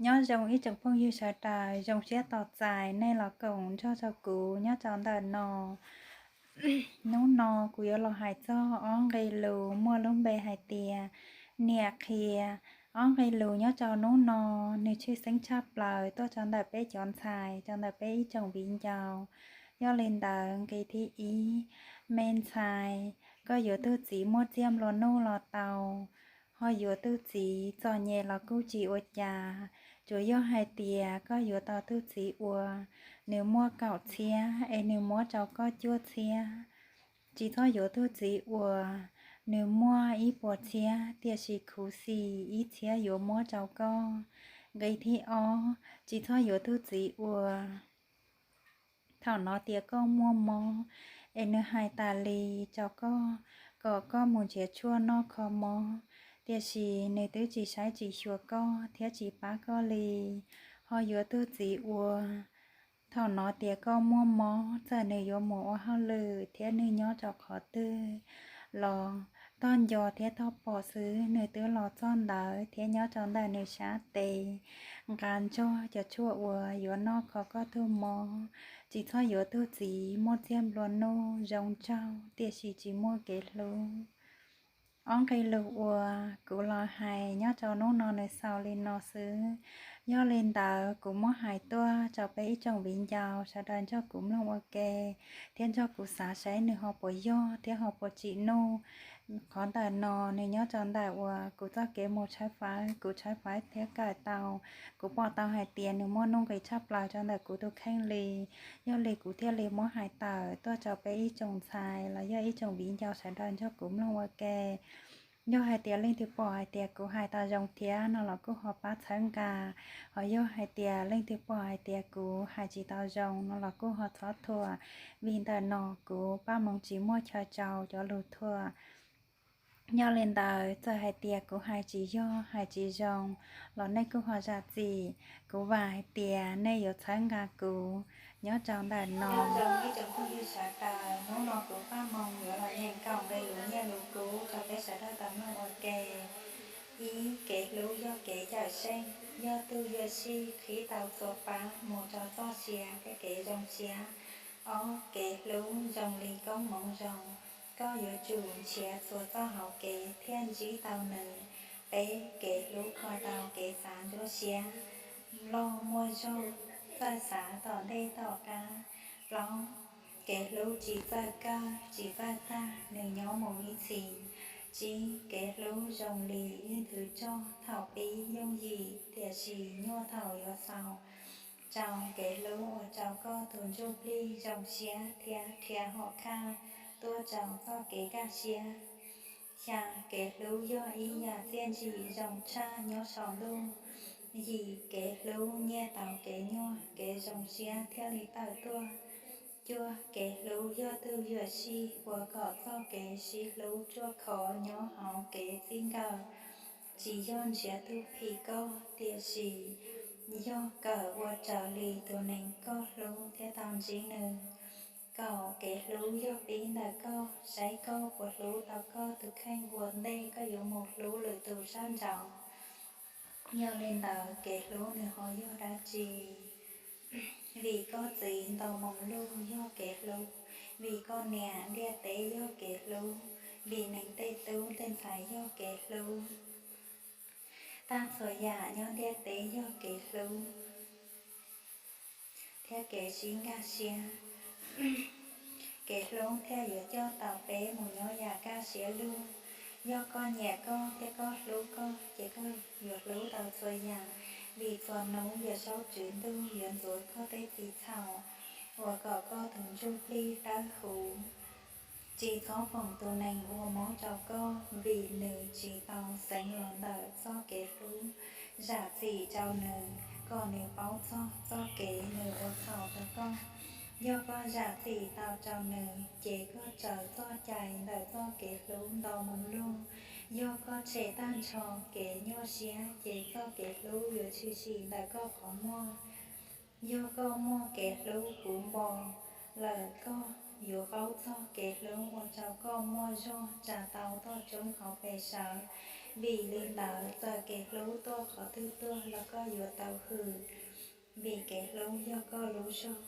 Nyob zoo ib tsoom phooj ywg sawv daws, zoo siab tos txais nej los koom nrog rau kuv nyob rau ntawm no. Hnub no kuv yuav los hais txog ob nqe lus muaj lub npe hais tias niam qhia. Ob nqe lus nyob rau hnub no, nws tshwj xeeb tshaj plaws tuaj rau ntawm peb cov ntxhais, rau ntawm peb ib tsoom viv ncaus. Yog li ntawd, nqe thib ib: Me ntxhais, koj yuav tus txiv muaj txiaj nplua nuj los tau, ho yuav tus txiv txom nyem los kuj tsis ua cas. Tsuas yog hais tias koj yuav tau tus txiv uas nws muaj kaum txhiab es nws muab rau koj cuaj txhiab. Tsis txhob yuav tus txiv uas nws muaj ib puas txhiab tiam sis khuv xim ib txhiab yuav muab rau koj. Nqe thib ob: Tsis txhob yuav tus txiv uas thaum hnov tias koj muaj mob es nws hais tas li rau koj kom koj mus nrhiav tshuaj noj kho mob, tiam sis nws twb tsis saib tsis xyuas koj thiab tsis pab koj li. Ho yuav tus txiv uas thaum hnov tias koj muaj mob, txawm nws yuav mus ua hauj lwm thiab nws nyob rau qhov twg los tog nco thiab tog pom xwb nws twb los txog ntawd thiab nyob rau ntawm nws sab tes nqa nrog cov tshuaj uas yuav noj kho koj tus mob. Tsis txhob yuav tus txiv muaj txiaj nplua nuj zoo nraug tiam sis tsis muaj kev hlub. Ob nqe lus uas kuv los hais nyob rau hnub no nws xaus li no xwb. Yog li ntawd kuv muab hais tuaj rau peb ib tsoom viv ncaus sawv daws nrog kuv mloog ua ke thiab nrog kuv xav saib nws ho puas yog thiab ho puas tsim nuj. Qhov ntawm no nws nyob rau ntawm uas kuv txoj kev mus tshawb fawb, kuv tshawb fawb thiab kawm tau, kuv pom tau hais tias nws muaj nuj nqis tshaj plaws rau ntawm kuv tus kheej li. Yog li kuv thiaj li muab hais tawm tuaj rau peb ib tsoom ntxhais los yog ib tsoom viv ncaus sawv daws nrog kuv mloog ua ke. Yog hais tias leej twg pom hais tias kuv hais tau zoo thiab no los kuj ho pab txhawb nqa, ho yog hais tias leej twg pom hais tias kuv hais tsis tau zoo no los kuj ho txhob thuam, vim ntawm no kuv Paj Moov tsis muaj chaw rau cov lus thuam. Yog li ntawd txawm hais tias kuv hais tsis yog hais tsis zoo los nej kuj ho zam txim. Kuv vam hais tias nej yuav txhawb nqa kuv nyob rau ntawm no. Nyob zoo ib tsoom phooj ywg sawv daws, hnub no kuv Paj Moov yuav los nyeem kaum nqe lus nyiaj lus kub rau peb sawv daws tau mloog ua ke. Ib, kev hlub yog kev cawm seej, yog tug yuam sij qhib tau txhua pab mus rau txoj sia thiab kev zoo siab. Ob, kev hlub zoo li koob hmoov zoo, koj yuav tsum nrhiav txhua txoj hauv kev thiaj ntsib tau nws. Peb, kev hlub kho tau kev xav ntsuab siab, loj muaj zog, txawj xav tom ntej tom qab. Plaub, kev hlub tsis txawj kawg tsis txawj tag, nws nyob mus ib txhis. Tsib, kev hlub zoo li ib nthwv rog, thaum pib yooj yim tiam sis nyuaj thaum yuav xaus. Rau, kev hlub ua rau koj tus ntsuj plig zoo siab thiab rhia hom khaj tuaj rau txoj kev kaj siab. Xya, kev hlub yog ib yam txiaj ntsim zoo tshaj nyob saum ntuj. Yim, kev hlub nyiaj tau kev nyuaj, kev zoo siab thiaj li tawm tuaj. Cuaj, kev hlub yog tug yuam sij ua kom txoj kev sib hlub ruaj khov nyob hauv kev txij nkawm. Tsis yog nrhiav tus phim koj, tiam sis yog kawm ua raws li tus neeg koj hlub thiaj tau ntsib nws. Kaum, kev hlub yog pib ntawm koj, saib koj puas hlub tau koj tus kheej ua ntej koj yuav mus hlub lwm tus sab nraud. Yog li ntawd kev hlub nws ho yog dab tsi? Vim koj txiv ntaus moo lug yog kev hlub, vim koj niam ntiaj teb yog kev hlub, vim neeg tej tub tej ntxhais yog kev hlub, tag txhua yam nyob ntiaj teb yog kev hlub thiab kev sib nkag siab. Kev hlub thiaj yuav coj tau peb mus nyob yam kaj siab lug. Yog koj nyiam koj thiab koj hlub koj ces koj yuav hlub tau txhua yam, vim txhua hnub Yawm Saub Tswv Ntuj yuav ntxuav koj tej txim txhaum ua kom koj tus ntsuj plig dawb huv. Tsis txhob foom tus neeg ua mob rau koj, vim nws tsis tau xeev los ntawm txoj kev hlub. Zam txim rau nws kom nws paub txog txoj kev nws ua txhaum rau koj. Yog koj zam txim tau rau nws ces koj raws txoj cai ntawm txoj kev hlub nto moo lug. Yog koj tshem tag nrho kev nyuaj siab ces txoj kev hlub yuav tshwm sim ntawm koj qhov muag. Yog koj muaj kev hlub puv npo lawm koj yuav paub txog kev hlub ua rau koj muaj zog tsa tau toj roob hauv pes sawv. Vim li ntawd txawm kev hlub tuaj qhov twg tuaj los koj yuav tau hwm, vim kev hlub yog koj lub zog.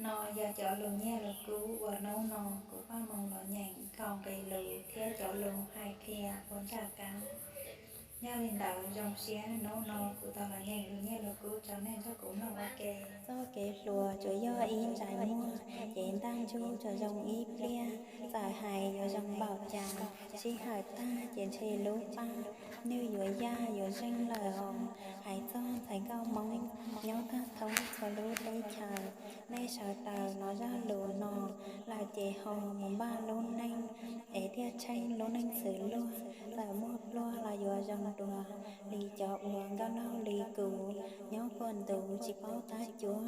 No yog cov lus nyiaj lus kub uas hnub no kuv Paj Moo los nyeem thaum nqe lus thiab cov lus hais qhia ua nram qab. Yog li ntawd zoo siab hnub no kuv tau los nyeem lus nyiaj lus kub rau nej nrog kuv mloog ua ke. Txoj kev hluas tsuas yog ib ntsais muag, ces ntaj ntsug tsuas zoo ib pliag. Txawm hais yuav zoo npaum cas, sij hawm tag ces ntshe lub paj nwj yuav yaj yuav zeeg lawm os. Hais txog ntxhais nkauj Hmoob nyob thoob txhua lub teb chaws, nej sawv daws hnov zaj lus no lawm ces ho mus npaj lub neej es thiaj tsheej lub neej xws luag. Txawm muaj pluag los yuav zoo dua li cov uas nkauj laug li kuv nyob puag ntuv tsis paub tab cuav.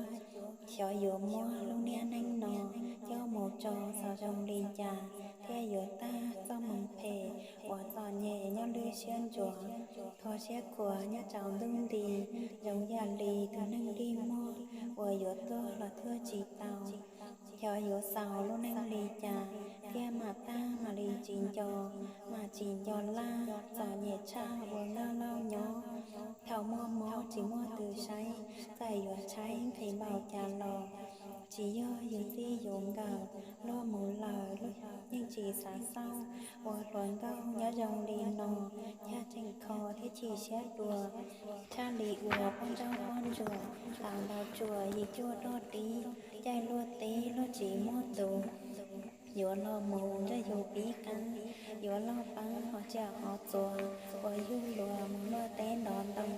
Xyov yuav muab lub niaj neej no coj mus tso txog zoo li cas thiaj yuav tag txoj moo phem uas txom nyem nyob lwj siab ntsuav, kho siab khuav nyob tsaus ntuj nti, zoo yam li tus neeg dig muag uas yuav tuag los tuag tsis tau. Xyov yuav xaus lub neej li cas thiaj mam tag mam li tsis nco, mam tsis nco laj txom nyem tshaj ua nkauj laug nyob. Thaum muaj mob tsis muaj tus saib, txawm yuav tshaib nqhis npaum cas los tsis yog yus txij yus nkawm. Luag mus lawm yeej tsis xav xauj, ua hluas nkauj nyob zoo li no, yaj tseem kho thiab chim siab dua. Tshaj li uas poj nrauj poj ntsuam tau ntau tsuas yim cuaj roj dib, caij luaj teb luag tsis muaj tus yuav los mus nrog yus pib qeeb, yuav los pab ho tsiaj hov txuas, uas yug luag mus luaj teb ntov ntoo,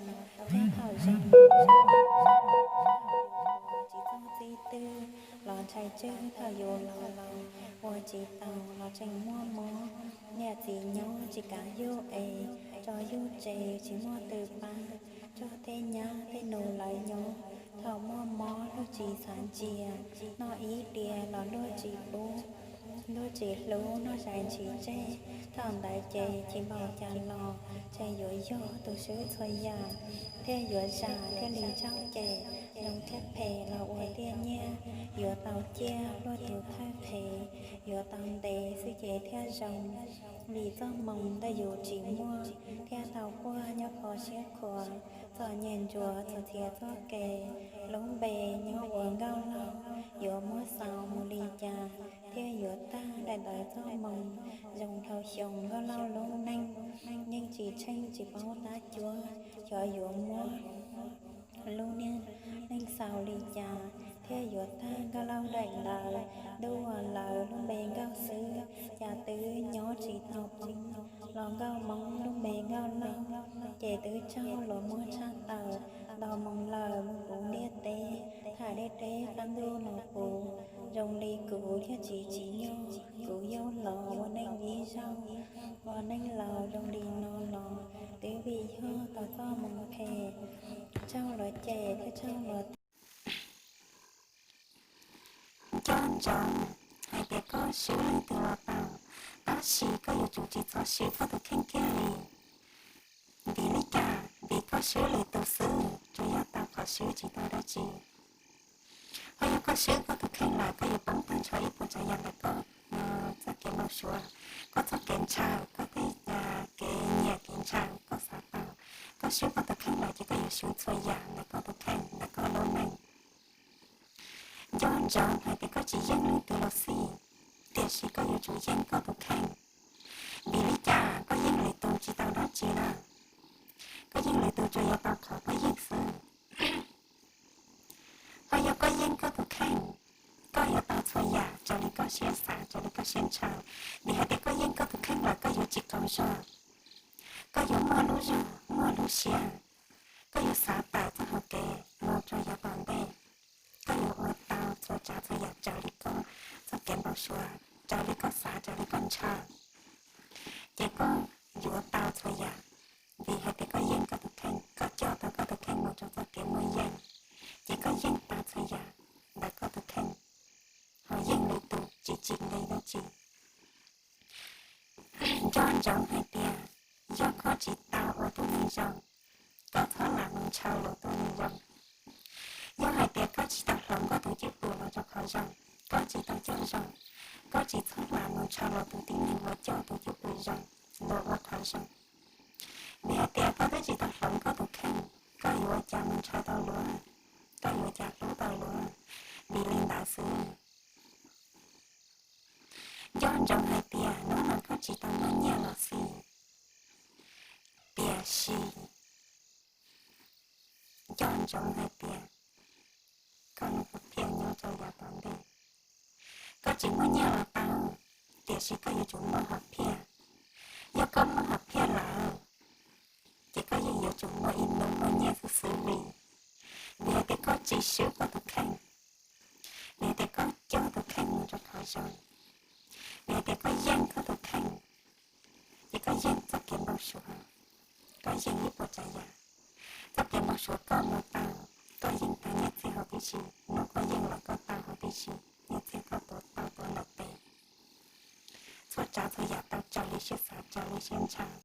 txog thaum zoo tsis txog txij twg los ntshai tswg thaum yus los los ua tsis tau los tseem muaj mob. Niam txiv nyob tsis kav yug es tso yug tseg tsis muaj tus pab, tso tej nyab tej nus lawv nyob. Thaum muaj mob luag tsis xav ntsia, noj ib diav los luag tsis pub, luag tsis hlub noj zais ntsis tseg. Thaum ntawd ces chim npaum cas los ntshe yuav yog tus swb txhua yam, thiaj yuav zam thiaj li tsaug cem, zoo thiab phem los ua tiaj nyiaj, yuav tau ciaj luag tus thawj phem, yuav tau ntev xwb ces thiaj zoo. Vim txoj moo ntawm yus tsis muaj, thiaj tau quaj nyob kho siab khuav, txom nyem ntsuav txom txhiab txoj kev. Lub npe nyob ua nkauj laug yuav muab xaus mus li cas thiaj yuav tag daim ntawv txoj moo. Zoo dhau xyoo nkauj laug lub neej yeej tsis tsheej tsis paub tab cuav, xyov yuav muab lub niaj neej xaus li cas thiaj yuav tag nkauj laug daim ntawv. Ntuj ua lawv lub npe nkauj xwb, cas twb nyob tsis tau poob los nkauj Hmoob lub npe nkauj laug, ces twb tsaug luag muab tshaj tawm nto moo lawm mus puv ntiaj teb, tham deb deb qab ntuj los puv. Zoo li kuv thiaj tsis tsim nyog kuv yug los ua neej ib zaug, ua neej laus zoo li no los twb vim yog tau txoj moo phem, tsaug luag cem thiab tsaug luag. Nco ntsoov hais tias koj swb leej twg los tau, tab sis koj yuav tsum tsis txhob swb koj tus kheej kiag li. Vim li cas? Vim koj swb lwm tus xwb tsuas yog tau qhov swb tsis tau dab tsi. Ho yog koj swb koj tus kheej lawm koj yuav poob tag nrho ib puas tsav yam ntawm koj txoj kev npau suav, koj txoj kev ntshaw, koj tej kev nyiam kev ntshaw koj xav tau. Koj swb koj tus kheej lawm ces koj yuav swb txhua yam ntawm koj tus kheej ntawm koj lub neej. Nco ntsoov hais tias koj tsis yeej leej twg los xij, tiam sis koj yuav tsum yeej koj tus kheej. Vim li cas? Koj yeej lwm tus tsis tau dab tsi na, koj yeej lwm tus tsuas yog tau qhov koj yeej xwb. Ho yog koj yeej koj tus kheej, koj yuav tau txhua yam raws li koj siab xav, raws li koj siab ntshaw. Vim hais tias koj yeej koj tus kheej lawm koj yuav tsis qaug zog, koj yuav muaj lub zog muaj lub siab, koj yuav xav tawm txoj hau kev mus rau yav tom ntej. Koj yuav ua tau txhua tsav txhua yam raws li koj txoj kev npau suav, raws li koj xav, raws li koj ntshaw. Ces koj yuav tau txhua yam, vim hais tias koj yeej koj tus kheej, koj coj tau koj tus kheej mus rau txoj kev muaj yeej, ces koj yeej tau txhua yam ntawm koj tus kheej, ho yeej lwm tus tsis tsim nqi dab tsi. Nco ntsoov hais tias yog koj tsis tau ua tus neeg zoo, koj txhob lam mus ntshaw luag tus neeg zoo. Yog hais tias koj tsis tau hloov koj tus cwj pwm los rau qhov zoo, koj tsis tau coj zoo, koj tsis txhob lam mus ntshaw luag tus tib neeg uas coj tus cwj pwm zoo los ua qhov zoo. Tiam sis nco ntsoov hais tias koj lub hom phiaj nyob rau yav tom ntej. Koj tsis muaj nyiaj los tau, tiam sis koj yuav tsum muaj hom phiaj. Yog koj muaj hom phiaj lawm, ces koj yeej yuav tsum muaj ib lub muaj nyiaj xwb xwb li. Vim hais tias koj tsis swb koj tus kheej, vim hais tias koj coj tus kheej mus rau qhov zoo, vim hais tias koj yeej koj tus kheej, ces koj yeej txoj kev npau suav, koj yeej ib puas tsav yam. Txoj kev npau suav koj mus tau, koj yeej tau nyiaj txiag huv tib si, hnub koj yeej los koj tau huv tib si, nyiaj txiag koj tuav tau tuav ntawm tes. Txhua tsav txhua yam tau raws li siab xav raws li siab ntshaw.